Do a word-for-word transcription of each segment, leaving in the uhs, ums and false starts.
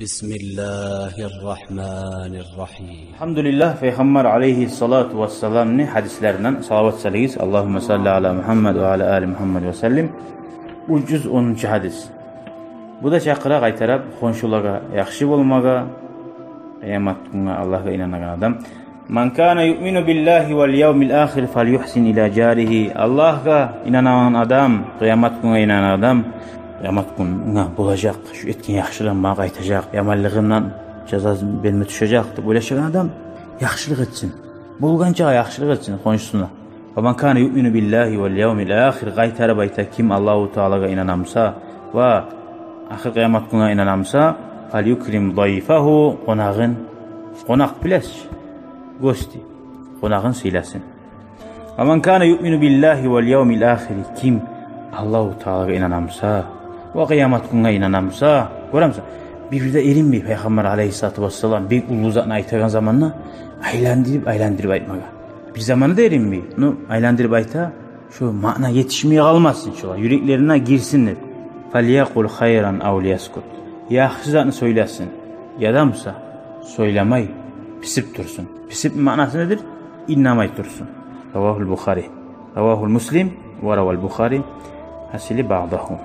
بسم الله الرحمن الرحيم. Алгьамдулиллагь, Пайхаммар алайгьиссалату вассаламны гьадислеринден салават салыгъыз. اللهم صل على محمد وعلى آل محمد وسلم. Уьч юз онунчу гьадис. Бу да чакъыра къайтарып хоншулагъа яхшы болмагъа, къыямат гюнге, Аллагьгъа инанагъан адам. من كان يؤمن بالله واليوم الآخر فليحسن إلى جاره. Аллагьгъа инанагъан адам, къыямат гюнге инанагъан адам, къыямат гюнге болажакъ, шу этген яхшылыгъым магъа къайтажакъ, яманлыгъымдан жазасын берме тюшежек деп ойлашагъан адам яхшылыкъ этсин. Болгъанча яхшылыкъ этсин хоншусуна. ومن كان يؤمن بالله واليوم الآخر, къайтарып айта, ким Аллагьу Таалагъа инана буса ва ахыр къыямат гюнге инана буса, فليكرم ضيفه, къонагъын, къонакъ билесиз, гости, къонагъын сыйласын. ومن كان يؤمن بالله واليوم الآخر, ким Аллагьу Таалагъа инана буса ва къыямат гюнге инана буса, гёремисен, бир-бирде эринмей Пайхаммар алайгьиссалату вассалам бек уллу затны айтагъан заманда айландырып, айландырып айтмагъа. Бир заманда да эринмей, ну, айландырып айта, шо маъна етишмей къалмасын шолар, юреклерине гирсин деп. فليقل خيرا أو ليسكت. Яхшы затны сёйлесин, яда буса сёйламай, писип турсун. Писип маънасы недир? Иннемей турсун. رواه البخاري. رواه مسلم وروى البخاري. Гьасили, بعضه.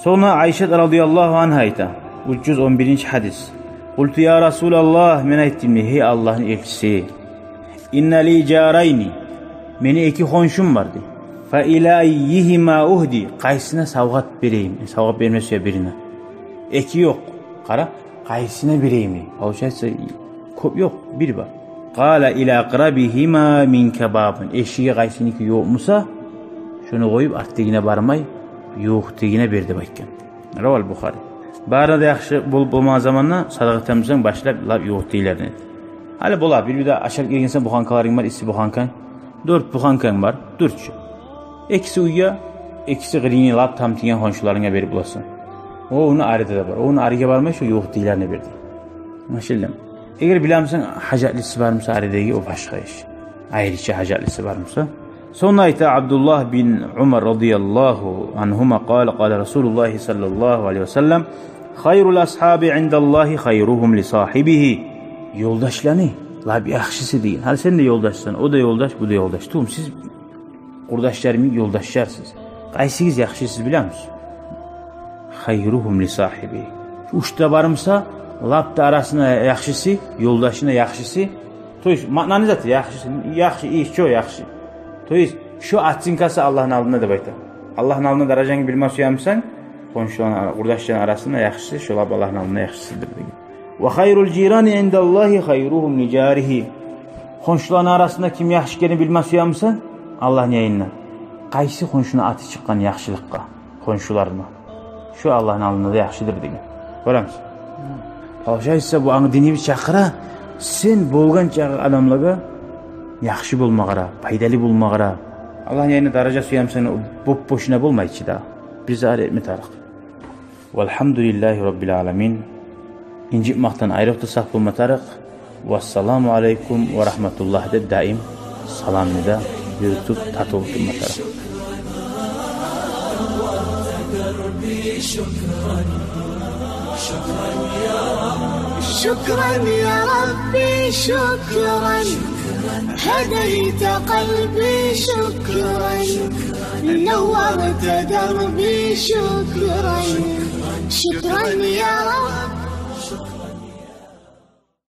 Сонг Айшат радияллагьу ангьа айта, уьч юз он биринчи гьадис. قلت يا رسول الله, мен айтдым дей, гьей Аллагьны элчиси, إن لي جارين, мени эки хоншум бар дей. فإلى أيهما أهدي, къайсына савгъат берейим? Э, савгъат берме сюе бирине. Эки ёкъ. Къара, къайсына берейим дей. Получается, кёп ёкъ, бир бар. قال إلى أقربهما منك بابا. Эшиги къайсыныки ёкъ буса, шону къоюп, артдагъына бармай, ювукъдагъына бер деп айтгъан. رواه البخاري. Барына да яхшы болуп болмагъан заманда садагъа этемисен, башлап лап ювукъдагъыларына эт. Гьали бола, бир-бирде ашап гелгенсен, буханкаларынг бар, исси буханканг. Дёрт буханканг бар, дёрт чю. Экиси уьйде, экиси къырыйынгда, лап там тийген хоншуларынга берип боласан. О, ону арыда да бар. О, ону арыгъа бармай, шо ювукъдагъыларына бер дей. Англашылдымы? Эгер билемисен, гьажатлысы бар буса арыдагъы, о башгъа иш. Айрыча гьажатлысы бар буса. Сонг айта Абдуллагь бин Умар радияллагьу ангьума, قال قال رسول الله صلى الله عليه وسلم: خير الأصحاب عند الله خيرهم لصاحبه. Ёлдашланы лап яхшысы деген. Гьали сен де ёлдашсан, о да ёлдаш, бу да ёлдаш. Тюгюлмю, сиз къурдашлар йимик ёлдашларсыз. Къайсыгъыз яхшы, сиз билемисиз? خيرهم لصاحبه. Уьч де бар буса, лап да арасында яхшысы, ёлдашына яхшысы. То есть, маънаны заты яхшысы, яхшы, ещё яхшы. То есть, шо оценкасы Аллагьны алдында деп айта. Аллагьны алдында даражангны билме сюемисен, хоншуланы, къурдашланы арасында яхшысы, шо лап Аллагьны алдында яхшысыдыр деген. وخير الجيران عند الله خيرهم لجاره. Хоншуланы арасында ким яхшы экенни билме сюемисен Аллагьны янында? Къайсы хоншуну аты чыкъгъан яхшылыкъгъа хоншуларына, шо Аллагьны алдында да яхшыдыр деген. Гёремисиз? Получается, бу анг-, динибиз чакъыра, сен болгъанча адамлагъа яхшы болмагъа къара, пайдалы болмагъа къара. Аллагьны янында даража сюемисен, боп-бошуна болмай чы да. Биз ары этме тарыкъ. والحمد لله رب العالمين. Инжитмекден айрокъда сакъ болма тарыкъ. والسلام عليكم ورحمة الله деп даим саламны да юрютюп, татывлу болма тарыкъ. شكرا يا ربي، شكرا، هديت قلبي، شكرا، نورت دربي، شكرا، شكرا يا رب.